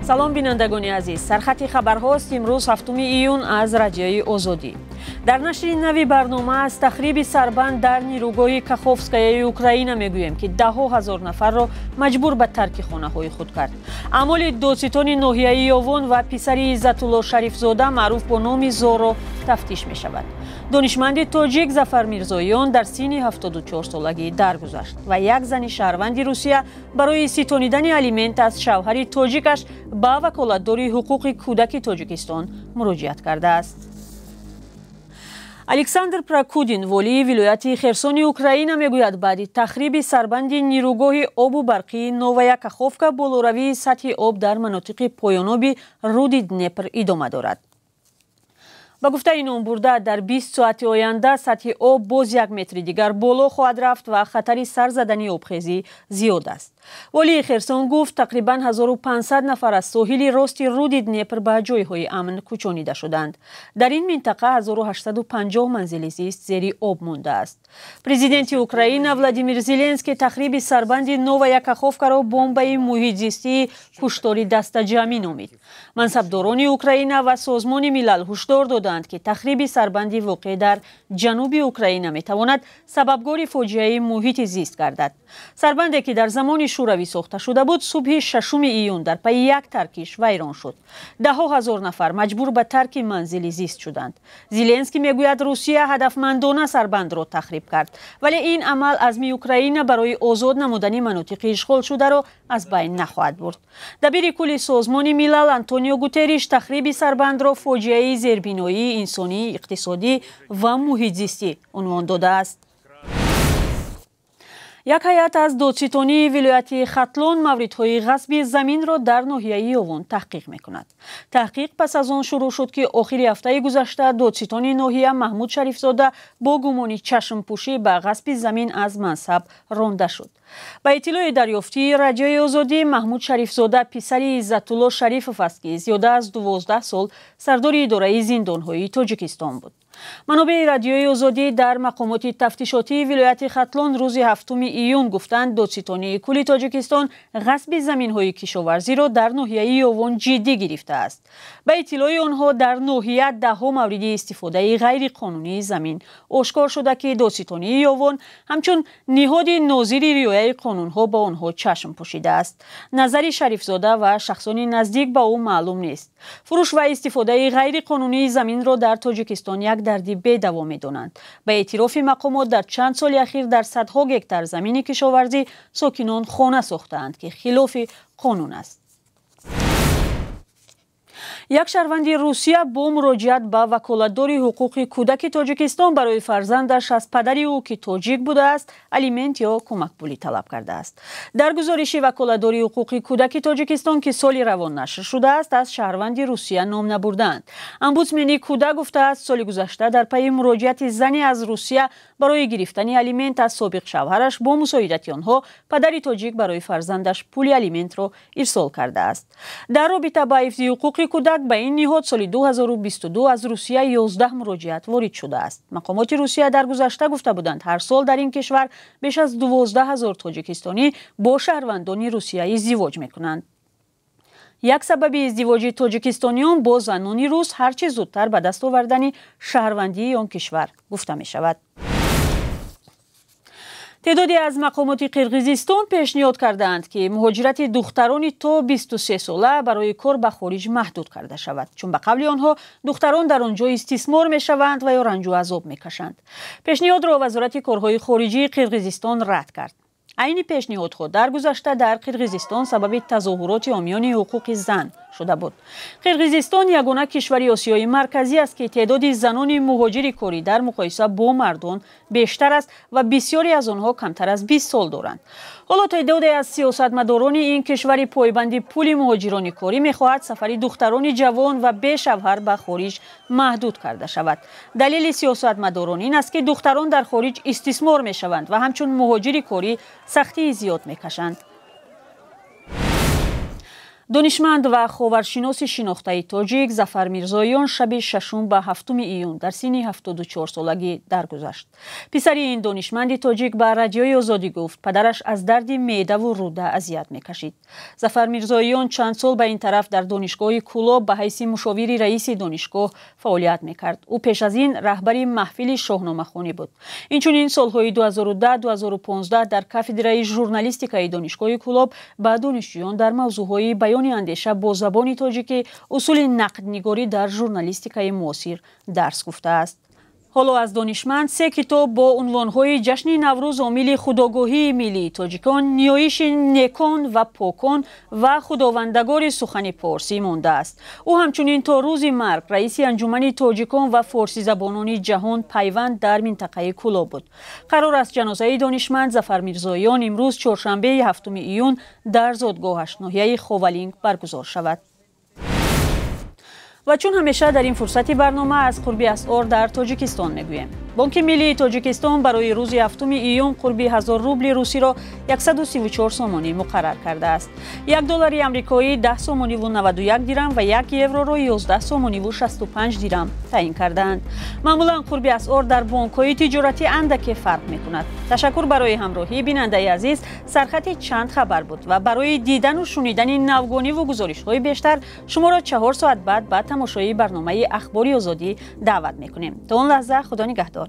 Салом, бинандагони азиз. Сархати хабарҳост имрӯз, 7 июн, аз Радиои Озодӣ. Дар нашри нави барнома аз тахриби сарбанд дар нерӯгоҳи Каховскаяи Украина мегӯем, ки даҳҳо ҳазор нафарро маҷбур ба тарки хонаҳои худ кард. Аъмоли додситони ноҳияи Ёвон ва писари Иззатулло Шарифзода, маъруф бо номи Зоро, тафтиш мешавад. Донишманди тоҷик Зафар Мирзоён дар синни 74 солагӣ даргузашт ва як зани шаҳрванди Русия барои ситонидани алимент аз шавҳари тоҷикаш ба ваколатдори ҳуқуқи кӯдаки Тоҷикистон муроҷиат кардааст. Александр Прокудин, волии вилояти Херсони Украина, мегӯяд, баъди тахриби сарбанди нерӯгоҳи обу барқии Новая Каховка болоравии сатҳи об дар манотиқи поёноби руди Днепр идома дорад. Ба гуфтаи номбурда, дар 20 соати оянда сатҳи об боз 1 метри дигар боло хоҳад рафт ва хатари сар задани обхезӣ зиёд аст. Волии Херсон гуфт, тақрибан 1500 нафар аз соҳили рости руди Днепр ба ҷойҳои амн кӯчонида шуданд. Дар ин минтақа 1850 манзили зист зери об мондааст. Президенти Украина Владимир Зеленский тахриби сарбанди Новая Каховкаро бомбаи муҳитзистии куштори дастаҷамӣ номид. Мансабдорони Украина ва Созмони Милал ҳушдор доданд, ки тахриби сарбанди воқеъ дар ҷануби Украина метавонад сабабгори фоҷиаи муҳити зист гардад. Сарбанде, ки дар замони Шӯравӣ сохта шуда буд, субҳи 6 июн дар пайи як таркиш вайрон шуд. Даҳҳо ҳазор нафар маҷбур ба тарки манзили зист шуданд. Зеленский мегӯяд, Русия ҳадафмандона сарбандро тахриб кард, вале ин амал азми Украина барои озод намудани манотиқи ишғолшударо аз байн нахоҳад бурд. Дабири кулли Созмони Милал Антонио Гутерриш тахриби сарбандро фоҷиаи зербиноии инсонӣ, иқтисодӣ ва муҳитзистӣ унвон додааст. Як ҳайат аз додситонии вилояти Хатлон мавридҳои ғасби заминро дар ноҳияи Ёвон таҳқиқ мекунад. Таҳқиқ пас аз он шурӯъ шуд, ки охири ҳафтаи гузашта додситони ноҳия Маҳмуд Шарифзода бо гумони чашмпӯшӣ ба ғасби замин аз мансаб ронда шуд. Ба иттилои дарёфтии Радиои Озодӣ, Маҳмуд Шарифзода писари Иззатулло Шарифов аст, ки зиёда аз 12 сол сардори идораи зиндонҳои Тоҷикистон буд. Манобеи Радиои Озодӣ дар мақомоти тафтишотии вилояти Хатлон рӯзи 7 июн гуфтанд, додситонии кулли Тоҷикистон ғасби заминҳои кишоварзиро дар ноҳияи Ёвон ҷиддӣ гирифтааст. Ба иттилои онҳо, дар ноҳия даҳҳо мавриди истифодаи ғайриқонунии замин ошкор шуда, ки додситонии Ёвон ҳамчун ниҳоди нозири риояи қонунҳо ба онҳо чашм пӯшидааст. Назари Шарифзода ва шахсони наздик ба ӯ маълум нест. Фурӯш ва истифодаи ғайриқонунии заминро дар Тоҷикистон як дарди бедаво медонанд. Ба эътирофи мақомот, дар чанд соли ахир дар садҳо гектар замини кишоварзӣ сокинон хона сохтаанд, ки хилофи қонун аст. Як шаҳрванди Русия бо муроҷиат ба ваколатдори ҳуқуқи кӯдаки Тоҷикистон барои фарзандаш аз падари ӯ, ки тоҷик будааст, алимент ё кӯмакпулӣ талаб кардааст. Дар гузориши ваколатдори ҳуқуқи кӯдаки Тоҷикистон, ки соли равон нашр шудааст, аз шаҳрванди Русия ном набурдаанд. Омбудсмени кӯдак гуфтааст, соли гузашта дар пайи муроҷиати зане аз Русия барои гирифтани алимент аз собиқ шавҳараш, бо мусоидати онҳо падари тоҷик барои фарзандаш пули алиментро ирсол кардааст. Дар робита ба ҳифзи ҳуқуқи кӯдак ба ин ниҳод соли 2022 аз Русия 11 муроҷиат ворид шудааст. Мақомоти Русия дар гузашта гуфта буданд, ҳар сол дар ин кишвар беш аз 12 000 тоҷикистонӣ бо шаҳрвандони Русия издивоҷ мекунанд. Як сабаби издивоҷи тоҷикистониён бо занони рус ҳар чӣ зудтар ба даст овардани шаҳрвандии он кишвар гуфта мешавад. Теъдоде аз мақомоти Қирғизистон пешниҳод кардаанд, ки муҳоҷирати духтарони то 23 сола барои кор ба хориҷ маҳдуд карда шавад, чун ба қавли онҳо духтарон дар он ҷо истисмор мешаванд ва ё ранҷу азоб мекашанд. Пешниҳодро Вазорати корҳои хориҷии Қирғизистон рад кард. Айни пешниҳодҳо дар гузашта дар Қирғизистон сабаби тазоҳуроти ҳомиёни ҳуқуқи зан шуда буд. Қирғизистон ягона кишвари Осиёи Марказӣ аст, ки теъдоди занони муҳоҷири корӣ дар муқоиса бо мардон бештар аст ва бисёре аз онҳо камтар аз 20 сол доранд. Ҳоло теъдоде аз сиёсатмадорони ин кишвари пойбанди пули муҳоҷирони корӣ мехоҳад сафари духтарони ҷавон ва бешавҳар ба хориҷ маҳдуд карда шавад. Далели сиёсатмадорон ин аст, ки духтарон дар хориҷ истисмор мешаванд ва ҳамчун муҳоҷири корӣ сахтии зиёд мекашанд. Донишманд ва ховаршиноси шинохтаи тоҷик Зафар Мирзоён шаби 6 ба 7 июн дар синни 74 солагӣ даргузашт. Писари ин донишманди тоҷик ба Радиои Озодӣ гуфт, падараш аз дарди меъдаву рӯда азият мекашид. Зафар Мирзоён чанд сол ба ин тараф дар донишгоҳи Кӯлоб ба ҳайси мушовири раиси донишгоҳ фаъолият мекард. Ӯ пеш аз ин раҳбари маҳфили шоҳномахонӣ буд. Инчунин солҳои 2010-2015 дар кафедраи журналистикаи донишгоҳи Кӯлоб ба донишҷӯён дар мавзӯъҳои баёни андеша бо забони тоҷикӣ, усули нақднигорӣ дар журналистикаи муосир дарс гуфтааст. Ҳоло аз донишманд се китоб бо унвонҳои «Ҷашни Наврӯз омили худогоҳии миллии тоҷикон», «Ниёиши некон ва покон» ва «Худовандагори сухани порсӣ» мондааст. Ӯ ҳамчунин то рӯзи марг раиси анҷумани тоҷикон ва форсизабонони ҷаҳон «Пайванд» дар минтақаи Кӯлоб буд. Қарор аст ҷанозаи донишманд Зафар Мирзоён имрӯз, чоршанбеи 7 июн, дар зодгоҳаш, ноҳияи Ховалинг, баргузор шавад. Ва чун ҳамеша дар ин фурсати барнома аз қурби асъор дар Тоҷикистон мегӯем. Бонки миллии Тоҷикистон барои рӯзи 7 июн қурби 1000 рубли русиро 134 сомонӣ муқаррар кардааст. 1 доллари амрикоӣ 10 сомониву 91 дирам ва 1 евроро 11 сомониву 65 дирам таъин кардаанд. Маъмулан қурби асъор дар бонкҳои тиҷоратӣ андаке фарқ мекунад. Ташаккур барои ҳамроҳӣ, бинандаи азиз. Сархати чанд хабар буд ва барои дидану шунидани навгониву гузоришҳои бештар шуморо 4 соат баъд ба тамошои барномаи Ахбори Озодӣ даъват мекунем. То он лаҳза, Худо нигаҳдор.